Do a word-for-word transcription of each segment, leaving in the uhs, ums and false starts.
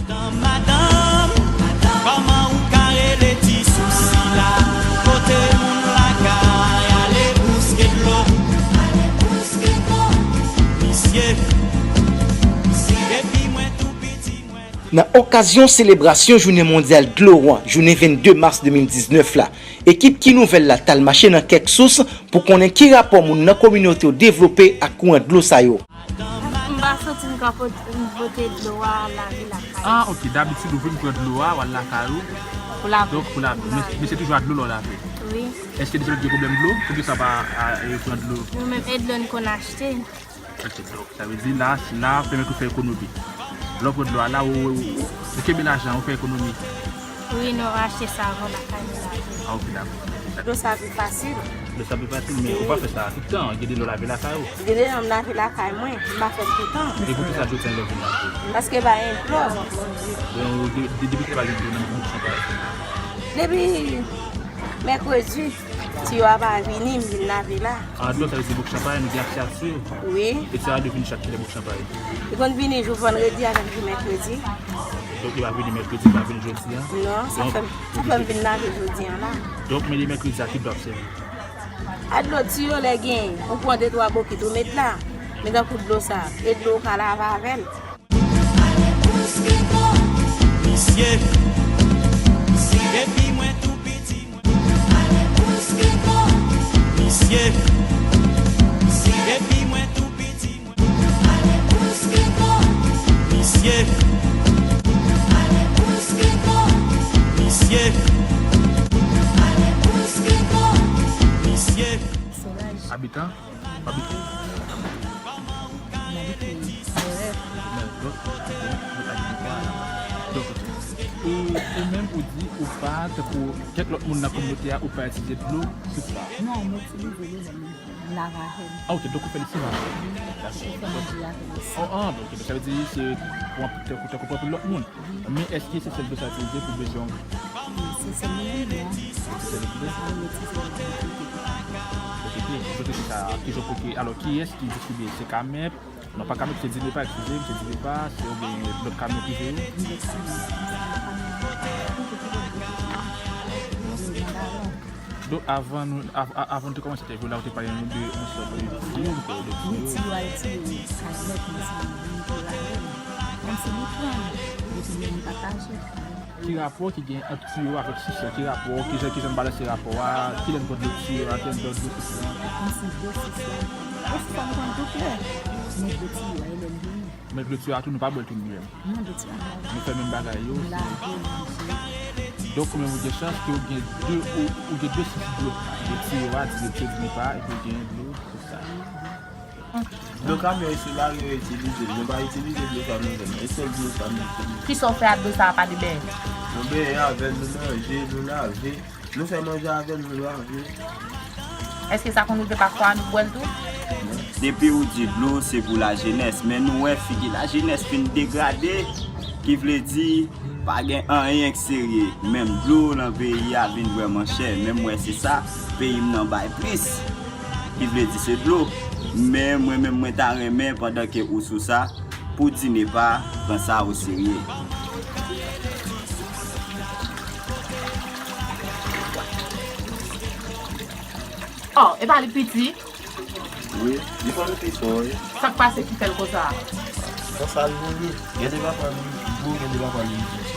Madanm, kòman ou ka rele ti sou sila? Kote moun lakay, ale bouske dlo. Misye, depi mwen tou piti, mwen Nan okazyon selebrasyon Jounen Mondyal Dlo an, jounen vennde mas de mil diznèf la, ekip Ki Nouvèl la t al mache nan kèk sous pou konnen ki rapò moun nan kominote yo devlope ak kouran dlo sa yo. M pa santi m ka pot-, m pote dlo a lave lakay. Ah, ok. Dabitid, ou vin pran dlo a, w al lakay ou. Pou lave. Donk, pou lave. Pou lave. Men, men se toujou ak dlo lè w lave. Wi. Èske deja w gen pwoblèm dlo? Poukisa w pa, a, e, pran dlo? Nou menm, e dlo n konn achte. Ok, donk, sa vle di la, la pèmèt ou fè ekonomi. Lè w pran dlo a la, ou, ou, ou, ou kenbe lajan, ou fè ekonomi. Wi, nou achte savon lakay nou lave. Ah, ok, dakò. Dlo sa pi fasil. Dlo sa pi fasil, men ou pa fè sa tout tan. Gen de lè w lave lakay ou. Gen de lè m lave lakay mwen, m pa fè tout tan. E poukisa jodi a w vin lave? Paske pa gen dlo. Donk, de-, de-, depi ki pa gen dlo nan bouk Chanpay? Depi mèkredi, tiyo a pa vini, m vin lave la. Ah, dlo sa vle di bouk Chanpay, nou gen aksè ak tiyo? Wi. E tiyo a dwe vini chak kilè bouk Chanpay? Li konn vini jou vandredi avèk jou mèkredi. Donk, li pa vini mèkredi, li pa vini jodi a? Non, sa fè m, sa fè m vin lave jodi a la. Donk, men de mèkredi a, ki dlo w ap sèvi? A dlo tiyo lè genyen, ou pran de twa bokit, ou met la. Men tankou dlo sa, e dlo ou ka lave avè l. Misye, depi mwen tou piti, mwen. Misye, depi mwen tou piti, mwen. Misye, misye, misye. Abitan? W abite? M abite Mèlè. Mèlè, donk, donk, donk, ak Djibwa la. Donk, ok. E, e menm ou di ou pa, tankou kèk lòt moun nan kominote a, ou pa itilize dlo sous la? Non, m itilize li lè m lave avè l. Ah, ok, donk ou fè li sou la? Wi, m fè manje avè l osi. Oh, ah, donk, ok, donk sa vle di se pou, tankou, tankou pou anpil lòt moun. Men èske se sèl dlo sa itilize pou bezwen? Wi, se sèl li menm, non. Se sèl dlo? Wi, se sèl dlo. Ok, ki, ki, ki, ki sa, ki jan pou ki, alò, kiyès ki distribye? Se Camep? Non, pa Camep, se Dinepa, eskize m, se Dinepa, se oubyen lòt kamyon prive yo? Wi, lòt kamyon. Donk, avan nou, av-, a-, avan nou te kòmanse entèvyou la, ou te pale nou de yon sòt de tiyo, ou te pale de tiyo. Wi, tiyo a, tiyo, kay mèt, men se moun ki lave l. Kòmsi li pran l, epi li pataje. Ki rapò ki gen ant tiyo avèk sous la? Ki rapò, ki jan, ki jan n balanse rapò a? Kilè n pran dlo tiyo a, kilè n pran dlo sous la? Kòmsi dlo sous la, dlo sous la nou pran l tout lè. Men dlo tiyo a, e lè l vini. Men dlo tiyo a tou, nou pa bwè l tou nou menm. Non, dlo tiyo a, nou pa bwè l. Nou fè menm bagay yo. Nou lave, manje. Donk, ou menm ou gen chans ke ou gen de, ou, ou gen de sous dlo. Ou gen tiyo a, di tiyo Dinepa, epi ou gen dlo sous sa. Dlo kamyon e se lari yo itilize l. Nou pa itilize dlo sa nou menm. E sèl dlo sa nou itilize. Kisa w fè ak dlo sa a, pa de benyen? Nou benyen avè l, nou manje, nou lave. Nou fè manje avè l, nou lave. Èske sa konn rive pafwa nou bwè l tou? Depi ou di dlo, se pou lajenès. Men nou wè figi lajenès fin degrade, ki vle di pa gen anyen k serye. Menm dlo nan peyi a vin vrèman chè. Men m wè se sa peyi m nan bay plis, ki vle di se dlo. Men mwen menm, mwen ta renmen, pandan ke ou sou sa, pou Dinepa pran sa oserye. Oh, epa li piti? Wi, li konn pi fò, wi. Sa k pase ki fè l konsa? Konsa l vini. Gen de pafwa li gwo, gen de pafwa li piti.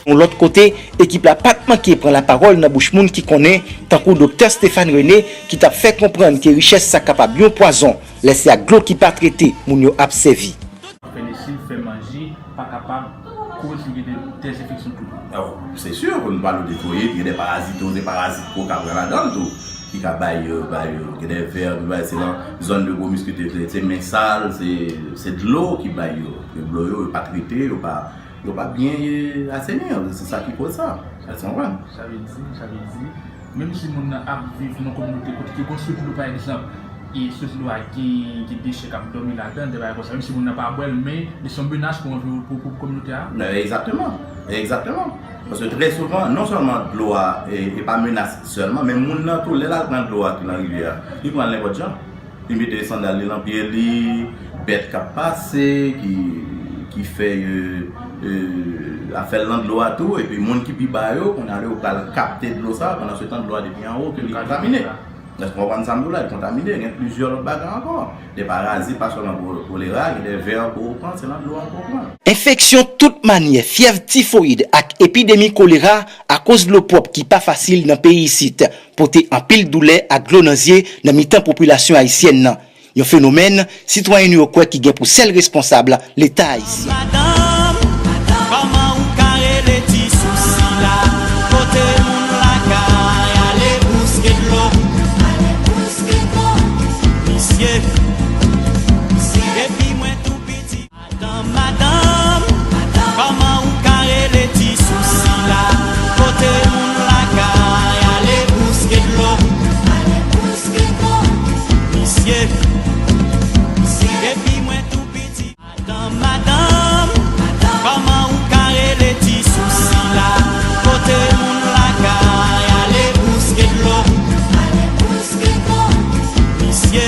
Yon lòt kote, ekip la pa t manke pran lapawòl nan bouch moun ki konnen, tankou Doktè Stéphane René, ki t ap fè konprann ke richès sa kapab yon pwazon, lè se ak dlo ki pa trete moun yo ap sèvi. Fè lesiv, fè manje, pa kapab koz ou gen de, dezenfeksyon tou. Oh, se si, pou nou pale w de koyit, gen de parazit tou, se parazit ko ka pran ladan l tou, ki ka bay, euh, bay, euh, gen de vè, ki bay, se nan zòn de gwo miskilti, se, se men sal, se, se dlo ki bay yo. Dlo yo, yo pa trete, yo pa, yo pa byen, euh, aseni, se sa ki koz sa. Èske w konprann? Sa vle di, sa vle di, menm si moun nan ap viv nan kominote kote ki gon sous dlo, pa egzanp, e sous dlo a gen, gen dechè k ap dòmi ladan l, de bagay konsa, menm si moun nan pa bwè l, men li se yon menas pou anvi-, pou, pou kominote a. Egzakteman, egzakteman. Paske trè souvan, non sèlman dlo a, e, e pa menas sèlman, men moun nan tou, lè l al pran dlo a ki nan rivyè a, li pran l nenpòt jan. Li mete sandal li nan pye li, bèt k ap pase, ki, ki fè, euh, euh, afè landlo a tou, epi moun ki pi ba yo, kounye a yo pral kapte dlo sa, pandan se tan dlo a depi anwo ke li kontamine. Èske w konprann sa m di w la? Li kontamine, gen plizyè lòt bagay ankò. De parazit, pa sèlman ko-, kolera, gen de vè ke w pran, se nan dlo an ke w pran. Enfeksyon tout manyè, fyèv tifoyid ak epidemi kolera akoz dlo pwòp ki pa fasil nan peyi isit, pote anpil doulè ak dlo nan zye nan mitan popilasyon ayisyèn nan. Yon fenomèn sitwayen nou yo kwè ki gen pou sèl responsab Leta ayisyen. Madanm, kòman ou ka rele ti sousi la? Kote moun lakay ale bouske dlo? Misye, depi mwen tou piti. Madanm, madanm, kòman ou ka rele ti sousi la? Kote moun lakay ale bouske dlo? Misye, depi mwen tou piti. Madanm, madanm, kòman ou ka rele ti sousi la? Kote moun lakay ale bouske dlo? Misye,